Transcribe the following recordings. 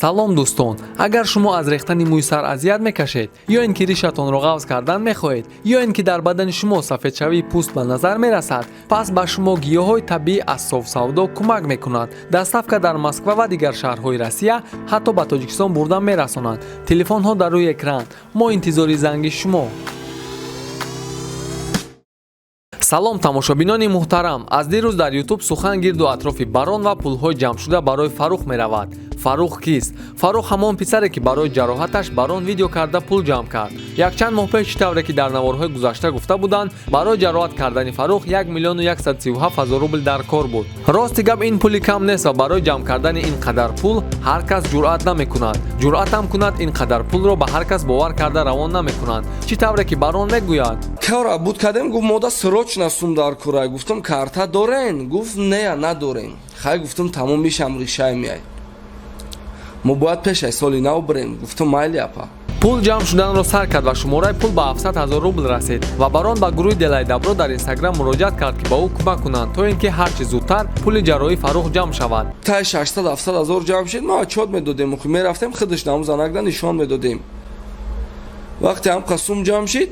Салом, дӯстон! Агар шумо аз рехтани мӯи сар азият мекашед, ё ин ки ришатонро ғафз кардан мехоҳед, ё ин ки дар бадани шумо сафедшавии пӯст ба назар мерасад, пас ба шумо гиёҳҳои табиӣ аз Софсавдо кӯмак мекунад. Доставка дар Москва ва дигар шаҳрҳои Россия, ҳатто ба Тоҷикистон бурда мерасонанд. Телефонҳо дар рӯи экран. Мо интизори занги шумо. Салом, тамошобинони муҳтарам! Аз дирӯз дар Ютуб сухан гирду атрофи Барон ва пулҳои ҷамъшуда барои Фаррух меравад. Фаррух кист? Фаррух ҳамон писаре, ки барои ҷароҳаташ Барон видео карда пул ҷамъ кард. Якчанд моҳ пеш, чӣ тавре ки дар наворҳои гузашта гуфта буданд, барои ҷароҳат кардани Фаррух 1 миллиону 137 ҳазор рубл дар кор буд. Рости гап, ин пули кам нест ва барои ҷамъ кардани ин қадар пул ҳар кас ҷуръат намекунад. Ҷуръатам кунад, ин қадар пулро ба ҳар кас бовар карда равон намекунанд. Чӣ тавре ки Барон мегӯяд: Кора буд кардем, гуфт, мода срочно сум дар кора. Гуфтам, карта дорен? Гуфт, не, надорем. Хай, гуфтам, тамом мешам, решай меяй, мо бояд пешай соли нав бирем. Гуфтам, майли, апа. Пул ҷамъ шуданро сар кард ва шумораи пул ба 700 ҳазор рубл расид ва Барон ба гурӯҳи «Делай добро» дар Инстаграм муроҷиат кард, ки ба ӯ кӯмак кунанд, то ин ки ҳарчи зудтар пули ҷарроҳии Фаррух ҷамъ шавад. Тай 600 700 ҳазор ҷамъ шид, мо отчёт медодем, мерафтем, худаш наму занакда нишон медодем. Вақте ҳам сум ҷамъ шид,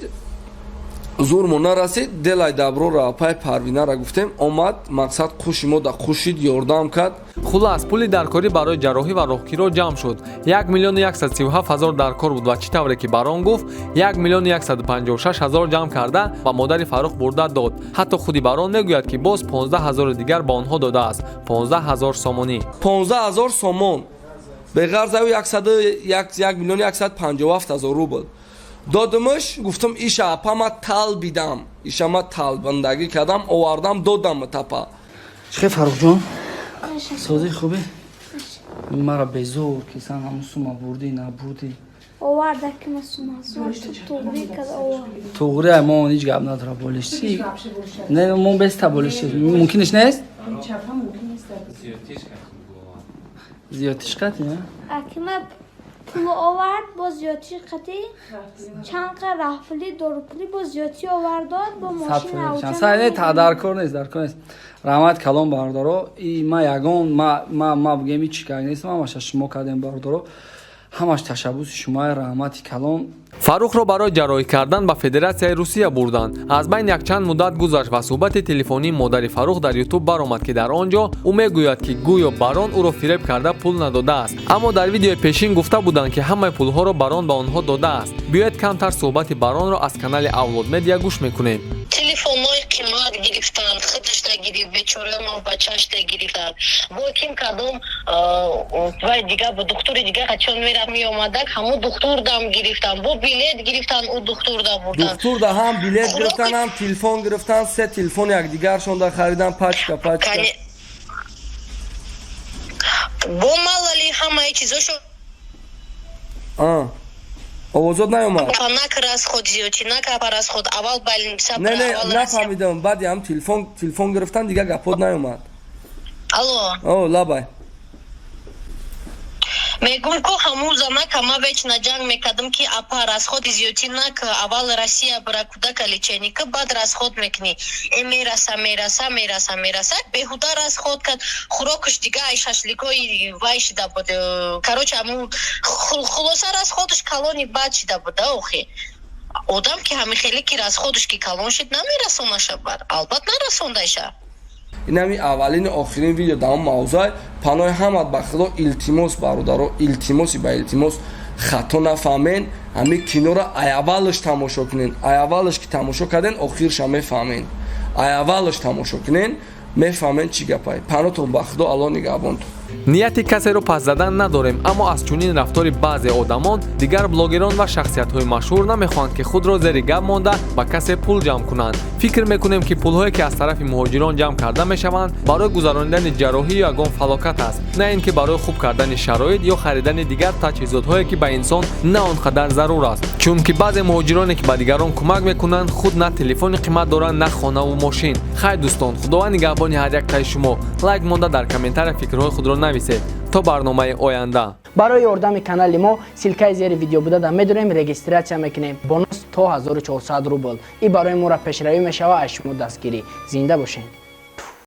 зурмо нарасид, «Делай добро»ра, апай Парвинара гуфтем, омад, мақсад, қуши мо да қушид, ёрдам кард. Хулас, пули даркорӣ барои ҷарроҳӣ ва роҳкиро ҷамъ шуд. 1 миллиону 137 ҳазор дар кор буд ва чӣ тавре ки Барон гуфт, 1 миллиону 156 ҳазор ҷамъ карда, ба модари Фаррух бурда дод. Ҳатто худи Барон мегӯяд, ки боз 15 ҳазори дигар ба онҳо додааст, 15 ҳазор сомонӣ. 15 ҳазор сомон беғарз аю 1 миллиону 157 ҳазор рубл додимаш. Гуфтам, иша, апа, ма талбидам, иша ма талбандагӣ кардам, овардам, додам, тапа. Чихе, Фаррухҷон, созӣ, хубӣ? Мара безор кисан, ҳамун сума бурдӣ, набурдӣ? Оварда ки ма сума туғри када овард. Туғри мо ҳеҷ гап надора, болиш чи не, мо беста болиш мумкиниш нест, зиёдтиш қати. Акима пул овард, бо зиёдтиш қати чанд қа раҳпулӣ, дорупулӣ, бо зиёдтӣ овард, дод, бо мошин. Не, даркор нест, даркор нест. Раҳмат калон, бародаро. И ма ягон ма бигем, ҳеч кар нестам, ҳамаша шумо кардем, бародаро, ҳамаш ташаббуси шумои, раҳмати калон. Фаррухро барои ҷарроҳӣ кардан ба Федератсияи Русия бурданд. Аз байн якчанд муддат гузашт ва суҳбати телефонии модари Фаррух дар Ютуб баромад, ки дар он ҷо ӯ мегӯяд, ки гӯё Барон ӯро фиреб карда, пул надодааст. Аммо дар видеои пешин гуфта буданд, ки ҳамаи пулҳоро Барон ба онҳо додааст. Биёед, камтар суҳбати Баронро аз канали Авлод Медиа гӯш мекунем. Телефонҳои қимат гирифтанд, худаш нагирифт, бечорамо бачаш нагирифтанд. Бо ким кадом вай дига, духтури дига қачон мерафт, меомадак, ҳамун духтур дам гирифтанд, бо билет гирифтанд, ӯ духтур да бурданд. Духтур да ҳам билет гирифтан, ҳам телефон гирифтан, се телефон якдигаршон да харидан, пачка пачка. Бо малали ҳамаи чизошо. Овозот наёмад. Нак расход зиёдчи, нак апа, расход аввал больница. Не, не, нафаҳмидам. Баъди ҳам телефон гирифтан, дига гапот наёмад. Алло. О, лабай. Мегум, ку ҳамун занака ма вечно ҷанг мекардам, ки апа, расходи зиёдтӣ нак, аввал Россия бира, кудака лечение ка, баъд расход мекунӣ. Э, мераса, мераса, мераса, мераса, беҳуда расход кард. Хӯрокаш дига ай шашликои вай шида буд, короче, ҳамун хулоса расходаш калони бад шида буд да. Охи, одам ки ҳами хеле ки расходаш ки калон шид, намерасонаша бад, албат нарасондайша. Инами аввалини охирин видео дар он мавзӯъ. Паноҳи ҳамат ба Худо, илтимос, бародаро, илтимоси ба илтимос, хато нафаҳмен. Ҳами киноро айаввалаш тамошо кунен. Айаввалаш ки тамошо карден, охирша мефаҳмен. Айаввалаш тамошо кунен, мефаҳмен чӣ гапай. Паноҳтон ба Худо, Аллоҳ нигаҳбонтон. Нияти касеро пас задан надорем, аммо аз чунин рафтори баъзе одамон дигар блогерон ва шахсиятҳои машҳур намехоҳанд, ки худро зери гап монда, ба касе пул ҷамъ кунанд. Фикр мекунем, ки пулҳое, ки аз тарафи муҳоҷирон ҷамъ карда мешаванд, барои гузаронидани ҷарроҳӣ ё ягон фалокат аст, на ин ки барои хуб кардани шароит ё харидани дигар таҷҳизотҳое, ки ба инсон на он қадар зарур аст. Чунки баъзе муҳоҷироне, ки ба дигарон кӯмак мекунанд, худ на телефони қимат доранд, на хонаву мошин. Хайр, дӯстон, Худованд нигаҳбони ҳар яктаи шумо. Лайк монда, дар комментария фикрҳои худро нависед. То барномаи оянда. Барои ёрдами канали мо ссылкаи зери видео буда медорем, регистрация мекунем, бонус то 1400 рубл. И барои моро пешравӣ мешава. Аз шумо дастгирӣ. Зинда бошед.